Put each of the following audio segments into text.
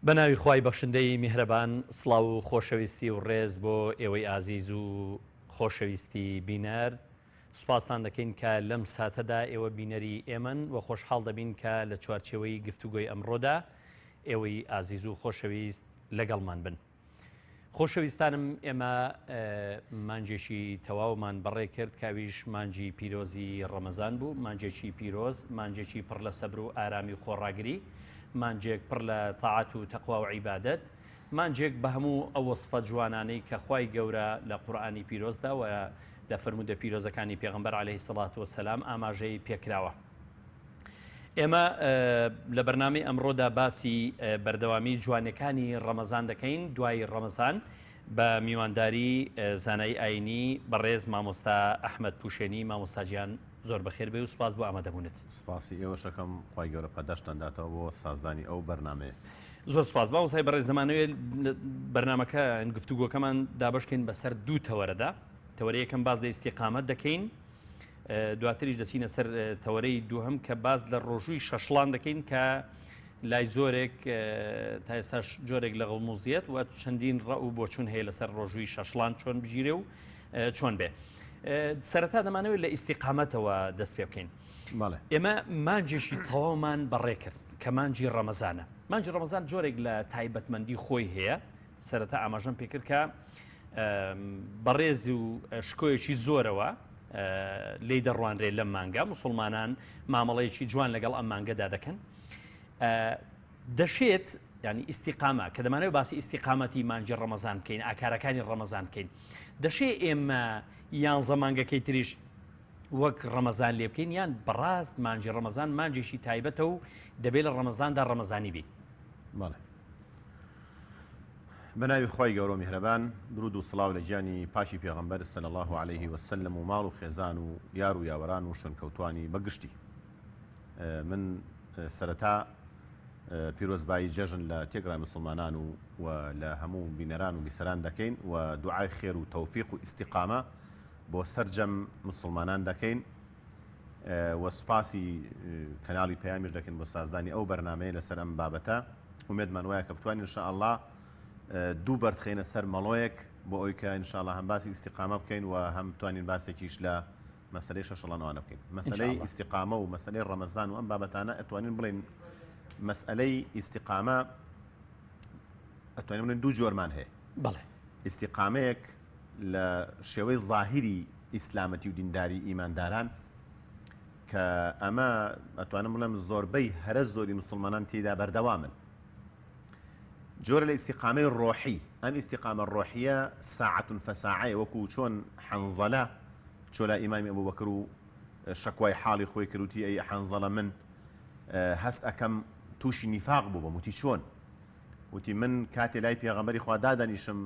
بە ناوی خوای بەخشندەی میهرەبان سڵاو و خۆشەویستی و ڕێز بۆ ئێوەی ئازیز و خۆشەویستی بینەر سوپاستان دەکەین کە لەم ساتەدا ئێوە بینەری ئێمەن و خۆشحاڵ دەبین کە لە چوارچێوەی گفتوگۆی ئەمڕۆدا ئێوەی ئازیز و خۆشەویست لەگەڵمان بن. خۆشەویستانم ئێمە مانگێکی تەواومان بەڕێ کرد کاویش مانگی پیرۆزی ڕەمەزان بوو مانگێکی پیرۆز مانگێکی پڕ لە سەبر و ئارامی و خۆڕاگری مانگێک پڕ لە تاعەت و تەقوا و عیبادەت مانگێک بە هەموو ئەو وەسفە جوانانەی کە خوای گەورە لە قورئانی پیرۆزدا و لە فەرموودە پیرۆزەکانی پێغەمبەر عەلەیهی سەڵات وەسەلام ئاماژەی پێکراوە. ئێمە لە بەرنامەی ئەمڕۆدا باسی بەردەوامی جوانەکانی ڕەمەزان دەکەین دوای ڕەمەزان بە میوانداری زانای ئاینی بەڕێز مامۆستا ئەحمد پوشێنی مامۆستاجیان زۆر بەخێر بێ و سپاس بۆ ئامادەبوونت. سپاسی ئێوەش ئەکەم خوای گەورە پاداشتان داتەوە بۆ سازدانی ئەو بەرنامەیە. زۆر سپاس مامۆستای بەڕێز دەمانەوێت بەرنامەکە گفتوگۆکەمان دابەشکەین بەسەر دوو تەوەرەدا تەوەرە یەکەم باس لە ئیستیقامەت دەکەین دواتریش دەچینە سەر تەوەرەی دووهەم کە باس لە ڕۆژووی شەشڵان دەکەین کە لای زۆرێک تا ئێستاش جۆرێک لە غڵموزیەت و چەندین ڕە و بۆچوون هەیە لەسەر ڕۆژووی شەشڵان چۆن بگیرێ و چۆن بێ. سەرەتا دەمانەوێت لە ئیسیقامەتەوە دەست پێ بکەین. ئێمە مانجێکی تەواومان بەڕێ کرد کە مانجی ڕەمەزانە. مانجی ڕەمەزان جۆرێک لە تایبەتمەندی خۆی هەیە سەرەتا ئاماژەم پێکرد کە بەڕێز و شکۆیەکی زۆرەوە لی دەڕوانرێ لەم مانگە مسلمانان مامەڵەیەکی جوان لەگەڵ ئەم مانگەدا دەکەن دەشێت ینی ئیسیقامە کە دەمانەوە باسی ئیسیقامەتی مانجی ڕەمەزان بکەین ئاکارەکانی ڕەمەزان بکەین دەشێ ئێمە یانزە مانگەکەی تریش وەک ڕەمەزان لێ بکەین یان بەڕاست مانجی ڕەمەزان مانجێکی تایبەتە و دەبێت لە ڕەمەزاندا ڕەمەزانی بیت. بەڵێ. بە ناوی خوای گەورە و میهرەبان درود و سڵاو لە گیانی پاکی پێغەمبەر صلی اللە علیه وسلم و ماڵ و خێزان و یار و یاوەران و شوێنکەوتوانی بە گشتی من سەرەتا پیرۆزبایی جەژن لە تێکڕای مسلمانان و و لە هەموو بینەران و بیسەران دەکەین و دوعای خێر و تەوفیق و ئیستیقامە بۆ سەرجەم مسلمانان دەکەین و سوپاسی کەناڵی پەیامیش دەکەین بۆ سازدانی ئەو بەرنمەیە لەسەر ئەم بابەتە ئومێدمان وایە کە بتوانین ان شاء اللە دوو بەرد خەینە سەر مەڵۆیەک بۆ ئەوی کە ان شاء اللە هەم باسی ئیستیقامە بکەین و هەم بتوانین باسێکیش لە مەسەلەی شەشەڵانەوانە بکەین مەسەلەی ئیستیقامە و مەسەلەی ڕەمەزان و ئەم بابەتانە ئەتوانین بڵێن مەسئلەی ئیستیقامە ئەتوانین بڵێن دوو جۆرمان هەیە بەڵێ ئیستیقامەیەک لە شێوەی ظاهری ئیسلامەتی و دینداری ئیمانداران کە ئەمە ئەتوانم بڵێم زۆربەی هەرە زۆری مسلمانان تێیدا بەردەوامن. جۆرە لە ئیستیقامەی ڕۆحی، ئەم ئیستیقامە ڕۆحیە ساعة فساعەیە، وەکو چۆن حەنزەلە چۆ لای ئیمامی ئەبوبەکر و شەکوای حاڵی خۆی کرد وتی ئەی حەنزەلە من هەست ئەکەم تووشی نیفاق بووبم، وتی چۆن؟ وتی من کاتێ لای پێغەمبەری خوا دادەنیشم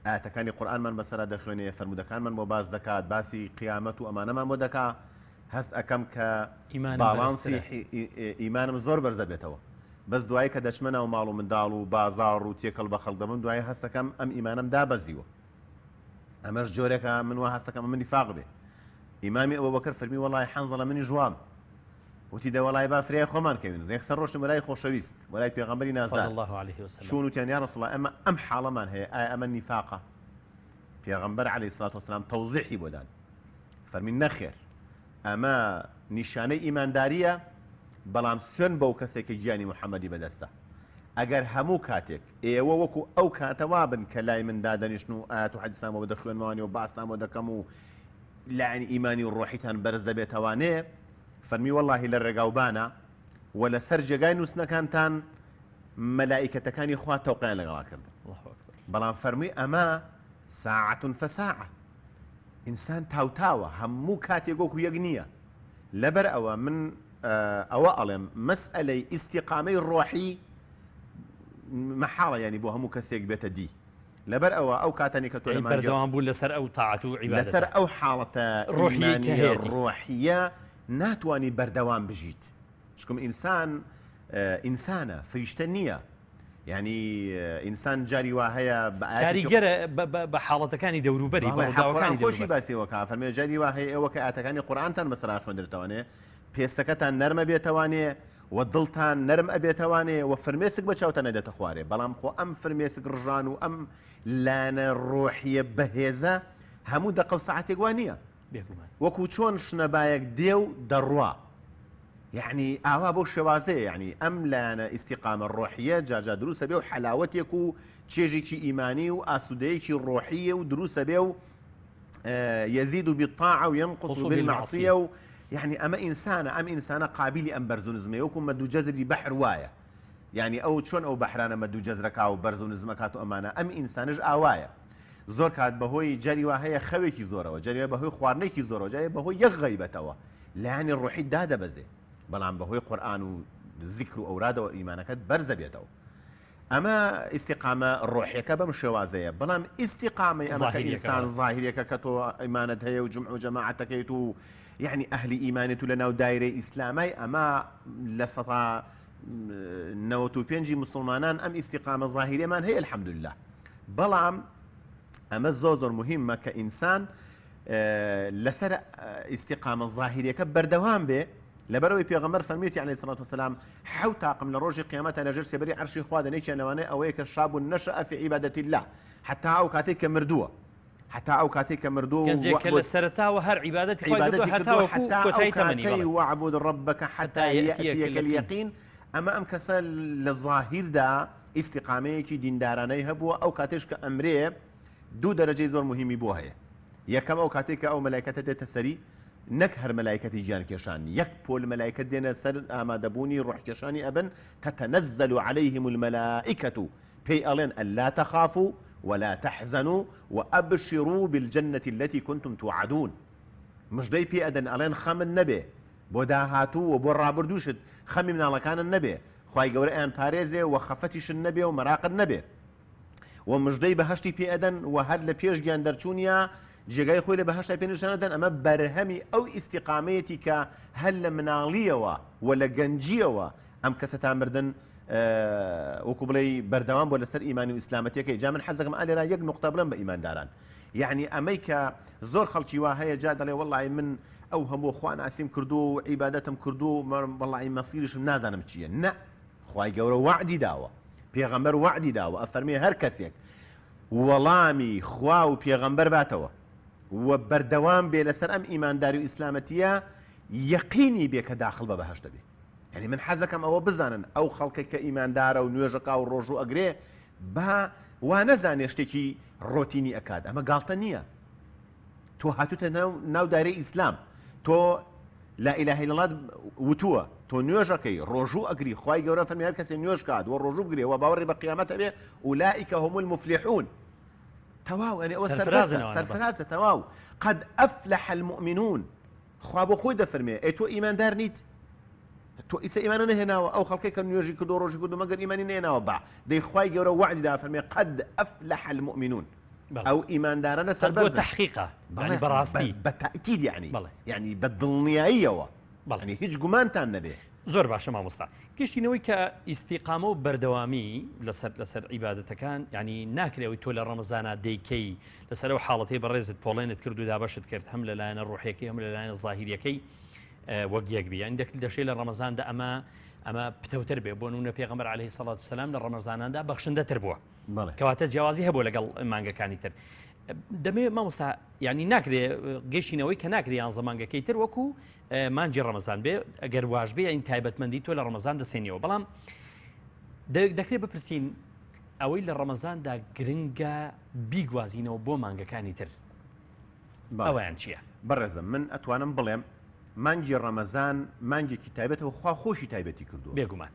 ئایەتەکانی قورئانمان بەسەرا دەخوێنێ، فەرموودەکانمان بۆ باس دەکات، باسی قیامەت و ئەمانەمان بۆ دەکا، هەست ئەکەم کە باڵانسی ئیمانم زۆر بەرز ئەبێتەوە. بەس دوایی کە دەچمە ناو ماڵ و منداڵ و بازاڕ و تێکەڵ بە خەڵک دەبم دوایی هەست ئەکەم ئەم ئیمانەم دابەزیوە. ئەمەش جۆرێکە من وا هەست ئەکەم ئەمە نیفاق بێ. ئیمامی ئەبوبەکر فەرمی وەڵای حەنزەڵە منیش وام. وتی دە وەڵای با فریای خۆمان کەوین. یەکسەر ڕۆشتن بۆ لای خۆشەویست، بۆ لای پێغەمبەری نازدار. صلی اللە علیه وسلم. چوون وتیان یا رسول اللە ئێمە ئەم حاڵەمان هەیە ئایا ئەمە نیفاقە؟ پێغەمبەر علیە الصلوة والسلام تەوزیحی بۆ دان. فەرمی نەخێر ئەمە نیشانەی ئیمانداریە بەڵام سوێن بەو کەسێک کە گیانی محەممەدی بەدەستە ئەگەر هەموو کاتێک ئێوە وەکو ئەو کاتە وابن کە لای من دادەنیشن و ئاەت و حەدیسان بۆ دەخوێنمەوانی و باستان بۆ دەکەم و لایەنی ئیمانی و ڕۆحیتان بەرز دەبێتەوانێ فەرمی وەڵاهی لە ڕێگاوبانە و لەسەر جێگای نووسنەکانتان مەلائیکەتەکانی خوا تەوقیان لەگەڵا کردن بەڵام فەرمووی ئەمە ساعة فساعة ئینسان تاوتاوە هەموو کاتێک وەکو یەک نییە لەبەر ئەوە من ئەوە ئەڵێم مەسئلەی ئیسیقامەی ڕۆحی مەحاڵە ینی بۆ هەموو کەسێک بێتە دی لەبەر ئەوە ئەو کاتانی کە تۆ بەردەوام بوو لەسەر ئەو تاعەت و عیبادەتە لەسەر ئەو حاڵەتە ڕۆحیە ڕۆحیە ناتوانانی بەردەوام بژیت چکم ئینسان ئینسانە فریشتە نییە یانی ئینسان جاری وا هەیە بە کاریگەرە بە حاڵەتەکانی دەوروبەری بە ڕووداوەکانی خۆشی باسی وەکا فەرمێ جاری وا هەیە ئێوە کە ئاتەکانی قورئانتان بەسەرا خوێندرتەوانێ پێستەکەتان نەرمە بێتەوانێ و دڵتان نەرم ئەبێتەوانێ و فرمێسک بە چاوتان ئەدێتە خوارێ بەڵام خۆ ئەم فرمێسک ڕژان و ئەم لایەنە ڕۆحیە بەهێزە هەموو دەقە و سەعاتێک وا نییە بێگومان. وەکو چۆن شنەبایەک دێ و دەڕوا یەعنی ئاوا بەو شێوازەیە یەعنی ئەم لایەنە ئیستیقامە ڕۆحیە جارجار دروست ئەبێ و حەلاوەتێک و چێژێکی ئیمانی و ئاسوودەیەکی ڕۆحیە و دروست ئەبێ و یزید بالطاعە و ینقص بالمعصیە و یەعنی ئەمە ئینسانە ئەم ئینسانە قابیلی ئەم بەرز و نزمەیە وەکو مەد و جەزری بەحر وایە یەعنی ئەو چۆن ئەو بەحرانە مەد و جەزرەکا و بەرز و نزمەکات و ئەمانە ئەم ئینسانەش ئاوایە زۆر کات بەهۆی جاری وا هەیە خەوێکی زۆرەوە جاری وا بەهۆی خواردنێکی زۆرەوە جاری بەهۆی یەک غەیبەتەوە لایەنی ڕۆحیت دادەبەزێ بەڵام بەهۆی قورئان و زیکر و ئەورادەوە ئیمانەکەت بەرزەبێتەوە ئەمە ئیستیقامە ڕۆحیەکە بەم شێوازەیە بەڵام ئیستیقامەی ئەمە کە ئینسان زاهیریەکە کە تۆ ئیمانت هەیە و جمع و جەماعەتەکەیت و یعنی ئەهلی ئیمانێت و لە ناو دایرەی ئیسلامای ئەمە لە سەتا 95 مسلمانان ئەم ئیستیقامە زاهیرێمان هەیە الحمدلله بەڵام ئەمە زۆر زۆر مهمە کە ئینسان لەسەر ئیستیقامە زاهیریەکە بەردەوام بێ لەبەرئەوەی پێغەمبەر فەرموویەتی علیە الصلوة والسلام حەوت تاقم لە ڕۆژی قیامەتا لەژێر سێبەری عەرشی خوا دەن یەکیان لەوانەیە ئەوەیە کە شاب نشأ فی عبادة اللە حەتا ئەو کاتەی کە مردووە حەتا ئەو کاتەی کە مردووە و گەنجێک کە لە سەرەتاوە هەر عیبادەتی خوای کردووە عیبادەتی کردووە هەتاوەکو حەتا ئەو کۆتایی تەمەنی کاتەی بەڵێ واعبد ربک حتی حتی یأتیک یأتیک الیقین الیقین ئەمە ئەم کەسە لە زاهیردا ئیستیقامەیەکی دیندارانەی هەبووە ئەو کاتەیش کە ئەمرێ دوو دەرەجەی زۆر موهیمی بۆ هەیە یەکەم ئەو کاتەی کە ئەو مەلایکەتە دێتە سەری نەک هەر مەلایکەتی گیان کێشان یەک پۆل مەلایکەت دێنە سەر ئامادەبوونی ڕۆح کێشانی ئەبن تتنزل علیهم الملائکە پێی ئەڵێن الا تخافوا ولا تحزنوا وابشروا بالجنة التي کنتم توعدون مژدەی پێ ئەدەن ئەڵێن خەمت نەبێ بۆ داهاتوو و بۆ ڕابردووشت خەمی مناڵەکانت نەبێ خوای گەورە ئەیان پارێزێ و خەفەتیشت نەبێ و مەراقت نەبێ و مژدەی بەهەشتی پێ ئەدەن و هەر لە پێش گیان دەرچوونیا جێگای خۆی لە بەهەشتا پێ نیشان ئەدەن، ئەمە بەرهەمی ئەو ئیستیقامەیەتی کە هەر لە مناڵییەوە و لە گەنجییەوە ئەم کەسە تا مردن وەکو بڵێی بەردەوام بووە لەسەر ئیمانی و ئیسلامەتیەکەی. جا من حەز دەکەم ئا لێرە یەک نوقتە بڵێم بە ئیمانداران، یەعنی ئەمەی کە زۆر خەڵکی وا هەیە جا دەڵێ وەڵڵاهی من ئەو هەموو خواناسیم کردووە و عیبادەتم کردووە و وەڵڵاهی مەسیریشم نازانم چییە، نە خوای گەورە وەعدی داوە پێغەمبەر وەعدی داوە ئەفەرمێ هەر کەسێک وەڵامی خوا و پێغەمبەر باتەوە و بەردەوام بێ لەسەر ئەم ئیمانداری و ئیسلامەتیە یەقینی بێ کە داخڵ بە بەهەشت دەبێ یعنی من حەزەکەم ئەوە بزانن ئەو خەڵکە کە ئیماندارە و نوێژەکا و ڕۆژوو ئەگرێ با وا نەزانێ شتێکی ڕۆتینی ئەکات ئەمە گاڵتە نییە تۆ هاتوتە ناو ناو دایرەی ئیسلام تۆ لا اله الا اللە وتووە تۆ نوێژەکەی ڕۆژوو ئەگری خوای گەورە فەرمی هەر کەسێ نوێژ کات و ڕۆژوو بگرێ و باوەڕی بە قیامەت هەبێ اولئک هم المفلحون تەواو یعنی ئەوە سەرفرازن سەربەرزە ئەوانە بەڵێ. سەرفرازە تەواو قد افلح المؤمنون خوا بۆ خۆی دەفەرمێ ئەی تۆ ئیماندار نیت تۆ ئیسە ئیمانە نەهێناوە ئەو خەڵکەی کە نوێژی کردو ڕۆژی کردو مەگەر ئیمانی نەهێناوە با دەی خوای گەورە وەعدی دا فەرمێ قد افلح المؤمنون ئەو ئیماندارانە سەربەرزن. بۆ تەحقیقە یانی بەڕاستی. بە تەئکید یانی یانی بە دڵنیاییەوە یانی هیچ گومانتان نەبێ. زۆر باشە مامۆستا گەشتینەوەی کە ئیستیقامە و بەردەوامی لەسەر لەسەر عیبادەتەکان یعنی ناکرێ ئەوەی تۆ لە ڕەمەزانا دەیکەی لەسەر ئەو حاڵەتەی بەڕێزت پۆڵێنت کرد و دابەشت کرد هەم لە لایەنە ڕۆحیەکەی هەم لە لایەنە زاهیریەکەی وەک یەک بی یعنی دەکرد دەشێ لە ڕەمەزاندا ئەمە ئەمە پتەوتر بێ بۆ نمونە پێغەمبەر عەلەیهی سەڵات وسەلام لە ڕەمەزاناندا بەخشندەتر بووە کەواتە جیاوازی هەبوو لەگەڵ مانگەکانی تر دەمێ مامۆستا ینی ناکرێ گەشتینەوەی کە ناکرێ یان زمانگەکەی تر وەکو مانجی ڕەمەزان بێ ئەگەر واش بێ این تایبەتمەندی تۆ لە ڕەمەزان دەسێنیەوە بەڵام دەکرێت بپرسین ئەوەی لە ڕەمەزاندا گرنگە بیگوازینەوە بۆ مانگەکانی تر ئەویان چییە؟ بەڕێزم من ئەتوانم بڵێم مانگی ڕەمەزان مانگێکی تایبەتەوە خوا خۆشی تایبەتی کردووە بێگومان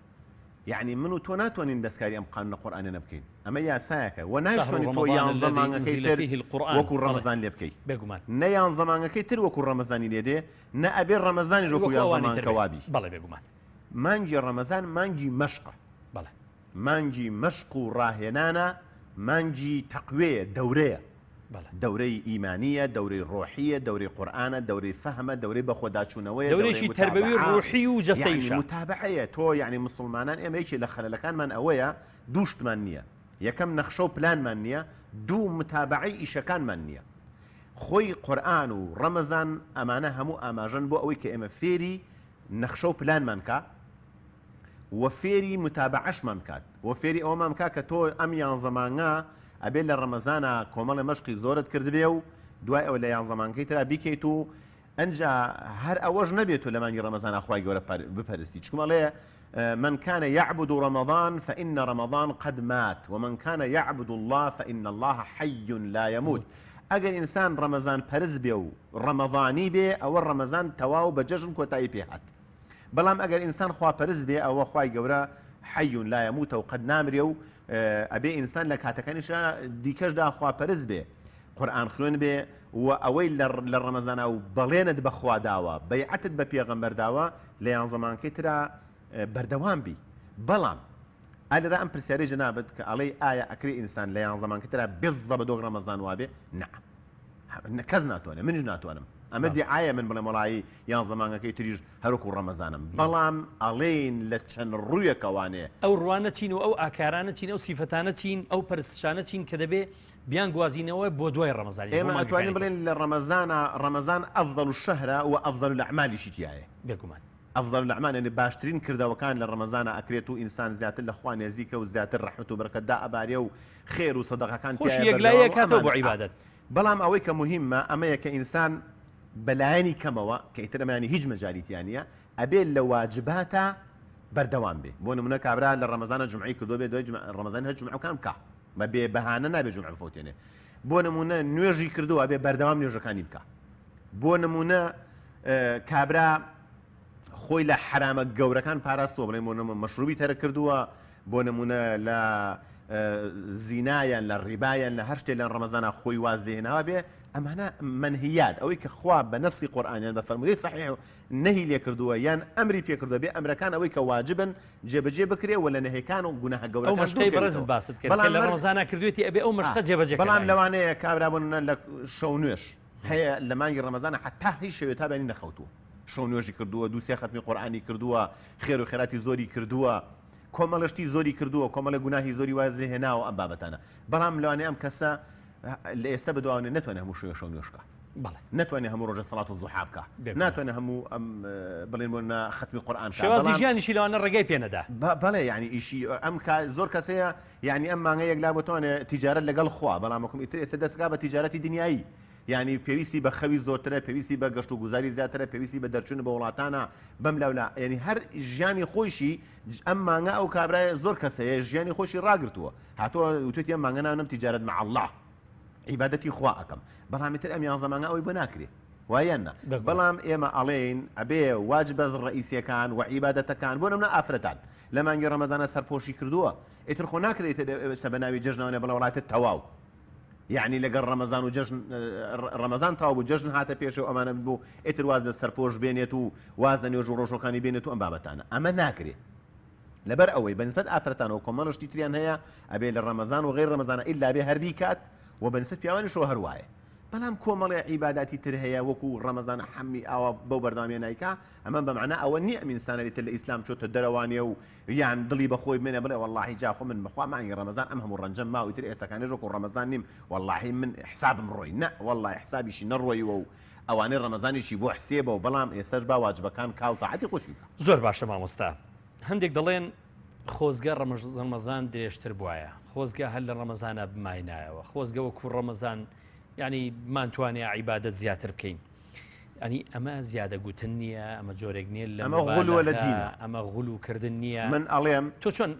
یەعنی من و تۆ ناتوانین دەستکاری ئەم قانونە قورئانیانە بکەین ئەمە یاسایەکە وە شهر ناشتوانی تۆ رمضان یانزە الذی مانگەکەی انزل تر فیه القرآن وەکو بەڵێ ڕەمەزان لێ بکەی بێگومان نە یانزە مانگەکەی تر وەکو ڕەمەزانی لێ دێ نە ئەبێ ڕەمەزانیش وەکو وەکو یانزە ئەوانی تر مانگەکە بێ وابی بەڵێ بێگومان مانگی ڕەمەزان مانگی مەشقە بەڵێ مانگی مەشق و ڕاهێنانە مانگی تەقوێیە دەورەیە دەورەی ئیمانییە، دەورەی ڕۆحییە، دەورەی قورئانە، دەورەی فەهمە، دەورەی بەخۆداچوونەوەیە، دەورەی دەورێکی تەربەوی متابەعە، ڕوحی و یەعنی جەستەییشە. متابەعەیە. تۆ یەعنی موسڵمانان ئێمە یەکێ لە خەلەلەکانمان ئەوەیە دوو شتمان نییە، یەکەم نەخشە و پلانمان نییە، دوو متابەعەی ئیشەکانمان نییە. خۆی قورئان و ڕەمەزان ئەمانە هەموو ئاماژەن بۆ ئەوەی کە ئێمە فێری نەخشە و پلانمان کا. و فێری متابەعەشمان بکات و فێری ئەوەمان بکات کە تۆ ئەم یانزە مانگە ئەبێ لە ڕەمەزانا کۆمەڵێ مەشقی زۆرت کردبێ و دوای ئەوە لە یانزە مانگەکەی ترا بیکەیت و ئەنجا هەر ئەوەش نەبێت تۆ لە مانگی ڕەمەزانا خوای گەورە بپەرستی چکم ئەڵێ من كان يعبد رمضان فإن رمضان قد مات ومن كان يعبد الله فإن الله حي لا يموت ئەگەر ئینسان ڕەمەزان پەرست بێ و ڕەمەضانی بێ ئەوە ڕەمەزان تەواو بە جەژن کۆتایی پێ هات بەڵام ئەگەر ئینسان خواپەرست بێ ئەوە خوای گەورە حی لا یموت و قەت نامرێ و ئەبێ ئینسان لە کاتەکانیشا دیکەشدا خواپەرست بێ قورئان خوێن بێ و ئەوەی لە ڕەمەزانا و بەڵێنت بە خوا داوە بەیعەتت بە پێغەمبەر داوە لە یانزە مانگەکەی ترا بەردەوام بی بەڵام ئالرا ئەم پرسیارەی جەنابت کە ئەڵێی ئایا ئەکرێ ئینسان لە یانزە مانگەکەی ترا بزە بە دۆک ڕەمەزان وابێ نا کەس ناتوانێت منیش ناتوانم ئەمە دیعایە من بڵێم وەڵایی یانزە مانگەکەی تریش هەروەکو ڕەمەزانم بەڵام ئەڵێین لە چەند ڕوویەکەوانێ. ئەو ڕوانە چین و ئەو ئاکارانە چین ئەو سیفەتانە چین ئەو پەرستشانە چین کە دەبێ بیانگوازینەوە بۆ دوای ڕەمەزانی بۆ ئێمە ئەتوانین مانگەکانی تر. بڵێین لە ڕەمەزانا ڕەمەزان ئەفضەل الشهرە و ئەفضەل الاعمالیشی تیایە. بێگومان. ئەفضەل الاعمال یانی باشترین کردەوەکان لە ڕەمەزانا ئەکرێت و ئینسان زیاتر لە خوا نێزیکە و زیاتر ڕەحمەت و بەرەکەت دائەبارێ و خێر و سەدەقەکان خۆشی تیایە یەکلایی بەردەوام و ئەکاتەوە بۆ ئەمانە. عیبادەت. بەڵام ئەوەی کە موهیمە ئەمەیە کە ئینسان بە لایەنی کەمەوە کە ئیتر ئەمەیانی هیچ مەجالی تیا نییە ئەبێ لە واجباتا بەردەوام بێ بۆ نمونە کابرا لە ڕەمەزانە جومعەی کردووە بێ دوای ڕەمەزان هەر جومعەکان بکا بە بێ بەهانە نابێ جومعە بفەوتێنێ بۆ نمونە نوێژی کردووە ئەبێ بەردەوام نوێژەکانی بکا بۆ نمونە کابرا خۆی لە حەرامە گەورەکان پاراستووە، بڵێین بۆ نموونە مەشروبی تەرک کردووە، بۆ نموونە لە زینا یان لە ڕیبا یان لە هەر شتێ لە ڕەمەزانا خۆی واز لێ هێناوە بێ، ئەمانە مەنهیات، ئەوەی کە خوا بە نەسی قورئان یان بە فەرموودەی سەحیح نەهی لێ کردووە یان ئەمری پێ کردووە بێ ئەمرەکان ئەوەی کە واجبن جێبەجێ بکرێ و لە نەهیەکان و گوناهە ئەو گەورەکان دوور مەشقەی بەڕێزت کەویتەوە. باست کرد کە بەڵام لە مەر ڕەمەزانا کردوویەتی ئەبێ ئەو مەشقە جێبەجێ بەڵام کەنایە. لەوانەیە کابرا بۆ نموونە لە شەو نوێژ هەیە لە مانگی ڕەمەزانا حەتا هیچ شەوێ تا بەیانی نەخەوتووە. شەو نوێژی کردووە، دوو سێ خەتمی قورئانی کردووە، خێر و خێراتی زۆری کردووە، کۆمەڵێ شتی زۆری کردووە، کۆمەڵێ گوناهی زۆری واز لێ هێناوە ئەم بابەتانە. بەڵام لەوانەیە ئەم کەسە لە ئێستا بەدواوە نەتوانێ هەموو شەوێ شەو نوێژ بکا. بەڵێ. نەتوانێ هەموو ڕۆژێ سەڵات و زوحا بکا. بێگومان. ناتوانێ هەموو ئەم بڵێن بۆ نمونە خەتمی قورئان بکا. شێوازی بەڵام ژیانیشی لەوانە ڕێگای پێ نەدا. بەڵێ یانی ئیشی ئەم کا زۆر کەس هەیە یانی ئەم مانگە یەکلا بتوانێ تیجارەت لەگەڵ خوا بەڵام وەکم ئیتر ئێستا دەست بکا بە تیجارەتی دنیایی. یانی پێویستی بە خەوی زۆرترە، پێویستی بە گەشت و گوزاری زیاترە، پێویستی بە دەرچوون بە وڵاتانە بەم لاولا، یانی هەر ژیانی خۆیشی ئەم مانگە ئەو کابرایە زۆر کەس هەیە ژیانی خۆشی ڕاگرتووە هاتووە وتوێتی ئەم مانگە نانم تیجارەت مع اللە عیبادەتی خوا ئەکەم بەڵام ئیتر ئەم یانزە مانگە ئەوەی بۆ ناکرێ وایە یان نا بەگومان. بەڵام ئێمە ئەڵێین ئەبێ واجبە ڕەئیسیەکان و عیبادەتەکان بۆ نمونە ئافرەتان لە مانگی ڕەمەزانە سەرپۆشی کردووە ئیتر خۆ ناکرێ ئیتر ئێستا بە ناوی جەژنەوە بڵێ وەڵا ئیتر تەواو یەعنی لەگەڵ ڕەمەزان و جەژن ڕەمەزان تەواو بوو جەژن هاتە پێشێ و ئەمانە بوو ئیتر واز لە سەرپۆش بێنێت و واز لە نوێژ و ڕۆژوەکانی بێنێت و ئەم بابەتانە ئەمە ناکرێ لەبەر ئەوەی بەنسبەت ئافرەتانەوە کۆمەڵە شتی تریان هەیە ئەبێ لە ڕەمەزان و غیر ڕەمەزانە ئیلا بێ هەر بیکات و بەنسبەت پیاوانیشەوە هەر وایە بەڵام کۆمەڵێ عیباداتی تر هەیە وەکو ڕەمەزان حەمی ئاوا بەو بەردەوامیە نایکا ئەمە بەمعنا ئەوە نییە ئەم ئینسانە ئیتر لە ئیسلام چۆتە دەرەوانێ و یان دڵی بە خۆی بمێنێ بڵێ وەڵاهی جا خۆ من بەخوا مانگی ڕەمەزان ئەم هەموو ڕەنجەم ماوە ئیتر ئێستاکانێش وەکو ڕەمەزان نیم وەڵاهی من حسابم ڕۆی نە وەڵاهی حسابیشی نەڕۆیوە و ئەوانەی ڕەمەزانیشی بۆ حسێبە و بەڵام ئێستاش با واجبەکان کا و تاعەتی خۆشی بکا. زۆر باشە مامۆستا هەندێک دەڵێن خۆزگە ڕەمەزان درێژتر بوایە خۆزگە هەر لە ڕەمەزانا بماینایەوە خۆزگە وەکو ڕەمەزان یانی بمانتوانیا عیبادەت زیاتر بکەین ئەنی ئەمە زیادە گوتن نییە ئەمە جۆرێک نییە لە ئەمە غلوە لە دینە ئەمە غلو کردن نییە من ئەڵێم تۆ چۆن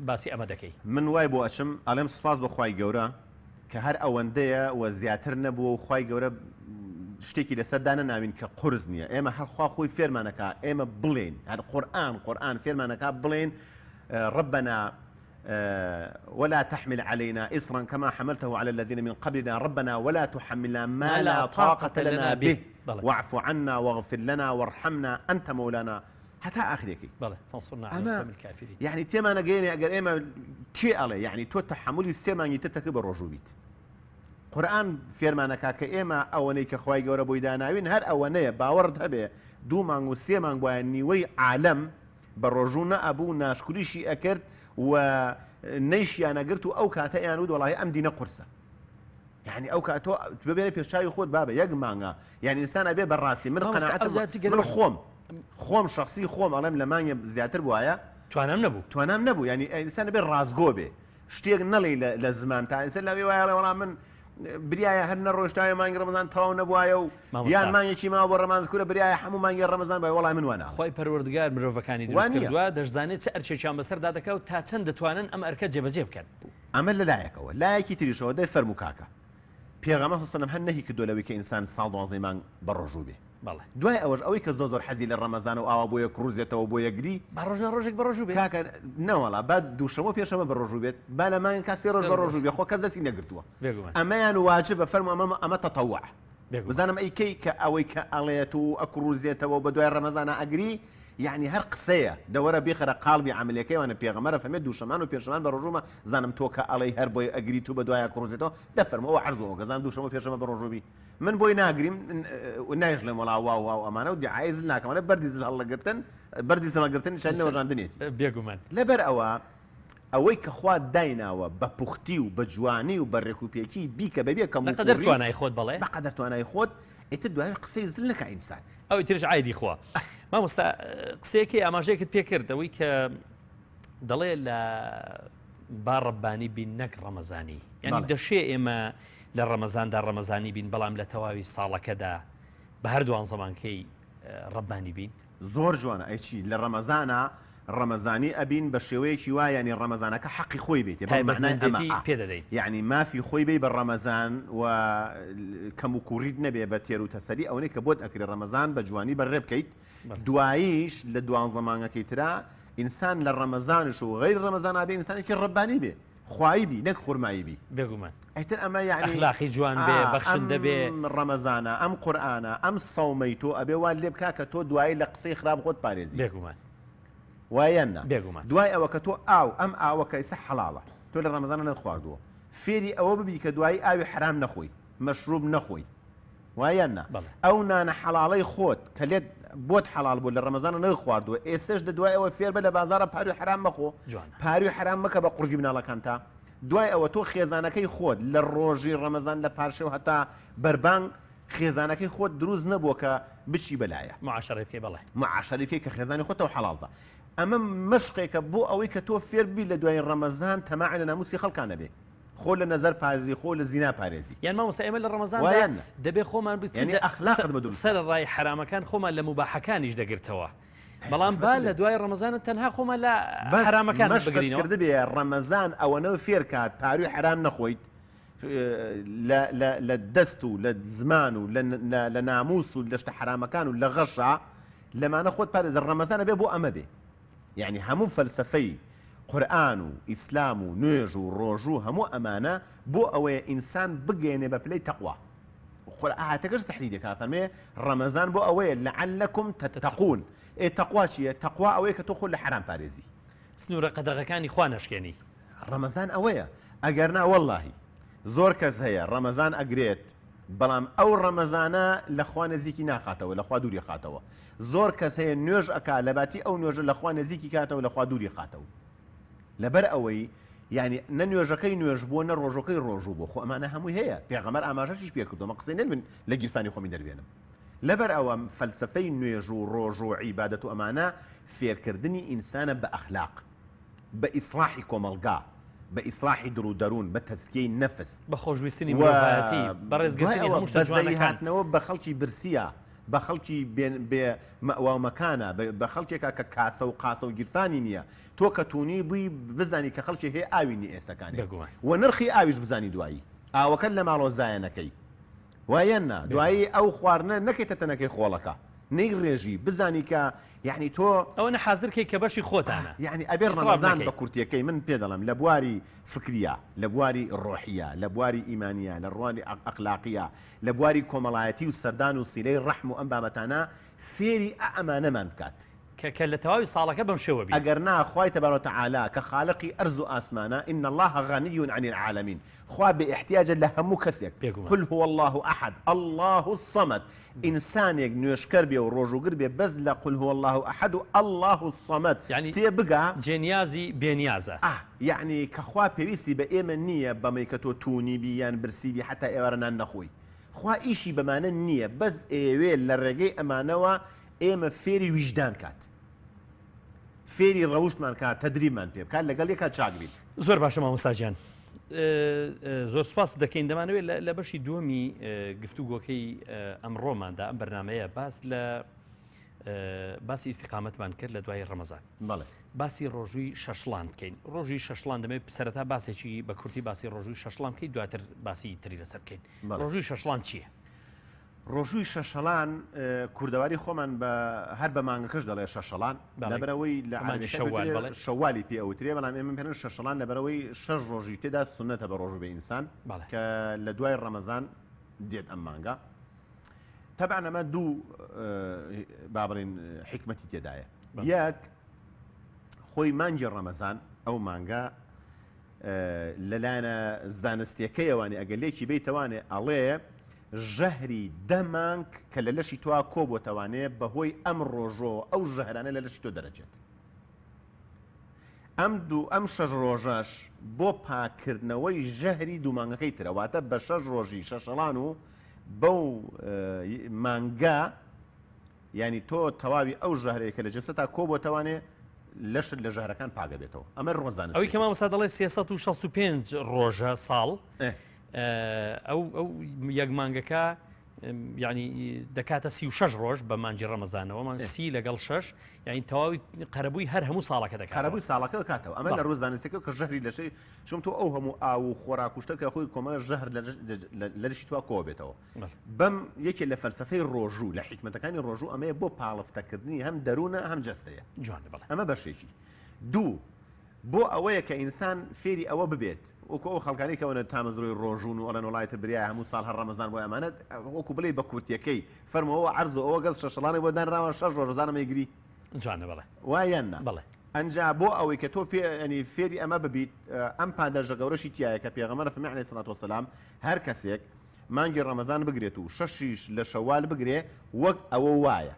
باسی ئەمە دەکەی من وای بۆ ئەچم ئەڵێم سوپاس بۆ خوای گەورە کە هەر ئەوەندەیە و زیاتر نەبووە و خوای گەورە شتێکی لەسەر دانەناوین کە قورس نییە ئێمە هەر خوا خۆی فێرمانەکا ئێمە بڵێین هەر قورئان قورئان فێرمانەکا بڵێین ربنا ولا تحمل علينا إصرا كما حملته على الذين من قبلنا ربنا ولا تحملنا ما لا طاقة لنا به واعف عنا واغفر لنا وارحمنا أنت مولانا هەتا ئاخرێکی بەڵێ فانصرنا على القوم الكافرين یعنی تێمانەگەیەنێ ئەگەر ئێمە کێ ئەڵێ یعنی تۆ تەحەمولی سێ مانگی تر تەکە بە ڕۆژوو بیت قورئان فێرمانەکا کە ئێمە ئەوەنەی کە خوای گەورە بۆی داناوین هەر ئەوەنەیە باوەڕت هەبێ دوو مانگ و سێ مانگ بوایە نیوەی عالەم بە ڕۆژوو نەئەبوو ناشکریشی ئەکرد و نەیشیان ئەگرت و ئەو کاتە ئەیان وت وەڵاهی ئەم دینە قورسە یعنی ئەو کات تۆ ببێنە پێش چاوی خۆت بابە یەک مانگە یعنی ئینسان ئەبێ بەڕاستی من مامۆستا قەناعەتم ئەو جا جگە من لەوەش خۆم خۆم شخصی خۆم ئەڵێم لە مانگێ زیاتر بوایە. توانام نەبوو. توانام نەبوو یانی ئینسان ئەبێ ڕاستگۆ بێ شتێک نەڵێی لە زمان تا ئینسان لەوێ وایە ئەڵێ وەڵا من بریایە هەر نەڕۆشتایە مانگی ڕەمەزان تەواو نەبوایە و یان مانگێکی ماوە بۆ ڕەمەزان کورە بریایە هەموو مانگی ڕەمەزان بای وەڵای من وا ناڵێم. خوای پەروەردگار مرۆڤەکانی دروست کردووە دەشزانێت چ ئەرکێکیان بەسەردا دەکا و تا چەند دەتوانن ئەم ئەرکە جێبەجێ بکەن. ئەمە لە لایەکەوە، لایەکی تریشەوە دەی فەرموو کاکە پێغەمبەر صلی اللە علیە و سلم هەر نەهی کردووە لەوەی کە ئینسان ساڵ دوانزەی مانگ بەڕۆژوو بێ. بەڵێ. دوای ئەوەش ئەوەی کە زۆر زۆر حەزی لە ڕەمەزانە و ئاوا بۆ یەکڕوزێتەوە بۆ یەکگری. با ڕۆژ نا ڕۆژێک بەڕۆژوو بێت. کاکە نەوەڵا با دووشەمە و پێنجشەمە بەڕۆژوو بێت با لە مانگێکا سێ ڕۆژ بەڕۆژوو بێت خۆ کەس دەستی نەگرتووە. بێگومان. ئەمەیان واجبە فەرموو ئەمە ئەمە تەتەوع. بێگومان. بزانم ئەی کەی کە ئەوەی کە ئەڵێت و ئەکڕوزێتەوە و بەدوای ڕەمەزانا ئەگری یەعنی هەر قسەیە دە وەرە بیخەرە قاڵبی عەمەلیەکەی وانە پێغەمبەر ئەفەرمێ دووشەمان و پێنجشەمان بەڕۆژوومە زانم تۆ کە ئەڵێی هەر بۆی ئەگریت و بەدوای ئەکڕوزێتەوە دە فەرموو ئەوە عەرز و ئەوە گەزانم دووشەمە و پێنجشەمە بەڕۆژوو بی من بۆی ناگریم نایشڵێم وەڵا واو واو ئەمانە و دیعایەی زل ناکەم ئەڵێ بەردی زل هەڵنەگرتن بەردی زل هەڵگرتن نیشانی نەوەژاندنێتی بێگومان. لەبەر ئەوە ئەوەی کە خوا دایناوە بە پوختی و بە جوانی و بە ڕێکوپێکی بیکە بەبێ کەم و بە قەدەر کوڕی توانای خۆت بەڵێ. بە قەدەر توانای خۆت ئیتر دوای قسەی زل نەکا ئینسان. ئەو ئیترش عەیدی خوا. مامۆستا قسەیەکەی ئاماژەیەکت پێ کرد ئەوەی کە دەڵێ لە با ڕەبانی بین نەک ڕەمەزانی یعنی دەشێ ئێمە لە ڕەمەزاندا ڕەمەزانی بین بەڵام لە تەواوی ساڵەکەدا بە هەر دوانزەمانکەی ڕەبانی بین. زۆر جوانە ئەی چی لە ڕەمەزانا ڕەمەزانی ئەبین بە شێوەیەکی وا یانی ڕەمەزانەکە حەقی خۆی بێتێ بەم مەعنای ئەمە تایبەتمەندێتی پێ دەدەین. یانی مافی خۆی بی بە ڕەمەزان و کەم و کوڕیت نەبێ بە تێر و تەسەلی ئەوەنەی کە بۆت ئەکرێ ڕەمەزان بە جوانی بەڕێ بکەیت دواییش لە دوانزە مانگەکەی ترا ئینسان لە ڕەمەزانش و غەیری ڕەمەزان ئابێ ئینسانێکی ڕەبانی بێ خوایی بی نەک خورمایی بی. بێگومان. ئیتر ئەمە یەعنی ئەخلاقی جوان بێ، بەخشندە بێ. ئەم ڕەمەزانە، ئەم قورئانە، ئەم سەومەی تۆ ئەبێ وات لێ بکا کە تۆ دوایی لە قسەی خراپ خۆت پارێزی. بێگومان. وایە یان نا؟ بێگومان. دوای ئەوە کە تۆ ئاو، ئەم ئاوە کە ئیستا حەڵاڵە، تۆ لە ڕەمەزانە نەتخواردووە، فێری ئەوە ببی کە دوایی ئاوی حەرام نەخۆی، مەشروب نەخۆی. وایە یان نا؟ بەڵێ. ئەو نانە حەڵاڵەی خۆت کە لێت بۆت حەڵاڵ بوو لە ڕەمەزانە نەخواردووە ئێستەش دە دوای ئەوە فێر بە لە بازاڕە پاروی حەرام مەخۆ جوانە. پاروی حەرام مەکە بە قوڕگی مناڵەکانتا دوای ئەوە تۆ خێزانەکەی خۆت لە ڕۆژی ڕەمەزان لە پارشێو هەتا بەربانگ خێزانەکەی خۆت دروست نەبووە کە بچی بەلایە معاشەرەی بکەی بەڵێ. معاشەرەی بکەی کە خێزانی خۆتەوە حەڵاڵتە ئەمە مەشقێکە بۆ ئەوەی کە تۆ فێر ببی لە دوای ڕەمەزان تەماع لە ناموسی خەڵکا نەبێ. خۆ لە نەزەر پارێزی خۆ لە زینا پارێزی. یان مامۆستا ئێمە لە ڕەمەزاندا وایە یان نا؟ دەبێ خۆمان بچ یانی ئەخلاقت بە دروست. سەرەڕای حەرامەکان خۆمان لە موباحەکانیش دەگرتەوە بەڵام با لە دوای ڕەمەزانە تەنها خۆمان لە بەس حەرامەکان مەشقت بگرینەوە. کردبێ ڕەمەزان ئەوەنە فێر کات پاروی حەرام نەخۆیت لە لە لە دەست و لە زمان و لە لە لە ناموس و لە شتە حەرامەکان و لە غەشا لەمانە خۆت پارێزە ڕەمەزان ئەبێ بۆ ئەمە بێ یەعنی هەموو فەلسەفەی قورئان و ئیسلام و نوێژ و ڕۆژوو هەموو ئەمانە بۆ ئەوەیە ئینسان بگەیەنێ بە پلەی تەقوا قورئان ئایەتەکەش تەحدیدی ئەکا ئەفەرمێ ڕەمەزان بۆ ئەوەیە لعلکم تتقون ئێ تەقوا چییە تەقوا ئەوەیە کە تۆ خۆت لە حەرام پارێزی سنوورە قەدەغەکانی خوا نەشکێنی. ڕەمەزان ئەوەیە ئەگەر نا وەڵاهی زۆر کەس هەیە ڕەمەزان ئەگرێت بەڵام ئەو ڕەمەزانە لە خوا نزیکی ناخاتەوە لە خوا دووری خاتەوە زۆر کەس هەیە نوێژ ئەکا لەباتی ئەو نوێژە لە خوا نزیکی کاتەوە لە خوا دووری خاتەوە لەبەر ئەوەی یعنی نە نوێژەکەی نوێژ بووە نە ڕۆژەکەی ڕۆژوو بووە خۆ ئەمانە هەمووی هەیە پێغەمبەر ئاماژەشی پێ کردووە مە قسەی نەبن لە گیرفانی خۆمی دەربێنم لەبەر ئەوە فەلسەفەی نوێژ و ڕۆژ و عیبادەت و ئەمانە فێرکردنی ئینسانە بە ئەخلاق بە ئیسڵاحی کۆمەڵگا، بە ئیسڵاحی دڵ و دەروون، بە تەزکیەی نەفس. بە خۆشویستنی و مرۆڤایەتی، بە دوای ڕێزگرتنی ئەوە هەموو شتە بەزەیی جوانەکان. هاتنەوە بە خەڵکی برسییە، بە خەڵکی بێ بێ مەئوا و مەکانە، بە بە خەڵکێکە کە کاسە و قاسە و گیرفانی نییە. تۆ کە توونی بووی بزانی کە خەڵکی هەیە ئاوی نییە ئێستەکانێ. بێگومان. و نرخی ئاویش بزانی دوایی. ئاوەکەت لە ماڵەوە زایە نەکەی. وایە نا دوایی ئەو خواردنە نەکەیتە تەنەکەی خۆڵەکە نەیڕێژی بزانی کە یعنی تۆ ئەوەنە حازر کەی کە بەشی خۆتانە یعنی ئەبێ ئیسراف ڕەمەزان نەکەی. بە کورتیەکەی من پێ دەڵێم لە بواری فکریە لە بواری ڕۆحیە لە بواری ئیمانیە لە ڕوانی ئەخلاقیە لە بواری کۆمەڵایەتی و سەردان و سیلەی ڕەحم و ئەم بابەتانە فێری ئە ئەمانەمان بکات. کە کە لە تەواوی ساڵەکە بەم شێوە بین. ئەگەر نا خوای تبارک و تعالی کە خالقی ئەرز و ئاسمانە ان اللە غنی عن العالمین خوا بێ ئیحتیاجە لە هەموو کەسێک بێگومان. قل هو اللە احد اللە الصمد ئینسانێک نوێژکەر بێ و ڕۆژووگر بێ بەس لە قل هو اللە احد و اللە الصمد یەعنی تێ بگا جێ نیازی بێ نیازە. ئا یەعنی کە خوا پێویستی بە ئێمە نییە بەمەی کە تۆ توونی بی یان برسی بی حەتا ئێوارە نان نەخۆی خوا ئیشی بەمانە نییە بەس ئەیەوێ لە ڕێگەی ئەمانەوە ئێمە فێری ویژدان کات. فێری ڕەوشتمان کا تەدریبمان پێ بکات لەگەڵ یەکا چاک بین. زۆر باشە مامۆستا گیان زۆر سپاست دەکەین دەمانەوێت لە بەشی دووەمی گفتوگۆکەی ئەمڕۆماندا ئەم بەرنمەیە باس لە باسی ئیسیقامەتمان کرد لە دوای ڕەمەزان باسی ڕۆژووی شەشڵان بکەین ڕۆژی شەشڵان دەمێت سەرەتا باسێکی بە کورتی باسی ڕۆژووی شەشڵان بکەیت دواتر باسی تری لەسەر بکەین ڕۆژووی شەشڵان چییە؟ ڕۆژووی شەشەڵان کوردەواری خۆمان بە هەر بە مانگەکەش دەڵێ شەشەڵان لەبەرەوەی لە مانگی شەوال بەڵێ شەوالی پێ ئەوترێ بەڵام ئێمە پێ شەشەڵان لەبەرەوەی شەش ڕۆژی تێدا سوننەتە بە ڕۆژوو بێ ئینسان کە لە دوای ڕەمەزان دێت ئەم مانگە تەبعەن ئەمە دوو با بڵێین حیکمەتی تێدایە یەک خۆی مانگی ڕەمەزان ئەو مانگە لەلایەنە زانستیەکەیەوانی ئەگەر لێکی بەیتەوانێ ئەڵێ ژەهری دە مانگ کە لە لەشی تۆ کۆبۆتەوانێ بەهۆی ئەم ڕۆژۆ ئەو ژەهرانە لە لەشی تۆ دەرەچێت ئەم دوو ئەم شەش ڕۆژەش بۆ پاکردنەوەی ژەهری دوو مانگەکەی ترە واتە بە شەش ڕۆژی شەشەڵان و بەو مانگە یانی تۆ تەواوی ئەو ژەهرەی کە لە جەستەتا کۆبۆتەوانێ لەشت لە ژەهرەکان پاگەبێتەوە ئەمە ڕۆ زانست ئەوی کە مامۆستا دەڵێ 365 ڕۆژە ساڵ ئەو ئەو یەک مانگەکە یعنی دەکاتە 36 ڕۆژ بە مانجی ڕەمەزانەوە مان سی لەگەڵ شەش یعنی تەواوی قەرەبووی هەر هەموو ساڵەکە دەکات قەرەبووی ساڵەکە کاتەوە ئەمە لە ڕوو زانستەکە کە ژەهری لەشەی چون تۆ ئەو هەموو ئاو و خۆراک و شتە کە خۆی کۆمەڵە ژەهر لە لەشی تۆ کۆ بێتەوە بەم یەکێ لە فەلسەفەی ڕۆژوو لە حیکمەتەکانی ڕۆژوو ئەمەیە بۆ پاڵفتەکردنی هەم دەروونە هەم جەستەیە جوانە بەڵێ ئەمە بەشێکی دوو بۆ ئەوەیە کە ئینسان فێری ئەوە ببێت وەکو ئەو خەڵکانی کە ئەوەنە تامەزرۆی ڕۆژوون و ئەڵێن وەڵای تر بریا هەموو ساڵ هەر ڕەمەزان بۆ ئەمانە وەکو بڵێی بە کورتیەکەی فەرموو ئەوە عەرز و ئەوە گەز شەشەڵانێک بۆ دانراوە شەش ڕۆژ زانم ئەیگری جوانە بەڵێ وایە یان نا بەڵێ ئەنجا بۆ ئەوەی کە تۆ پێ یانی فێری ئەمە ببیت ئەم پاداشتە گەورەشی تیایە کە پێغەمبەر فەرمی عەلەیهی سڵات وەسەلام هەر کەسێک مانگی ڕەمەزان بگرێت و شەشیش لە شەوال بگرێ وەک ئەوە وایە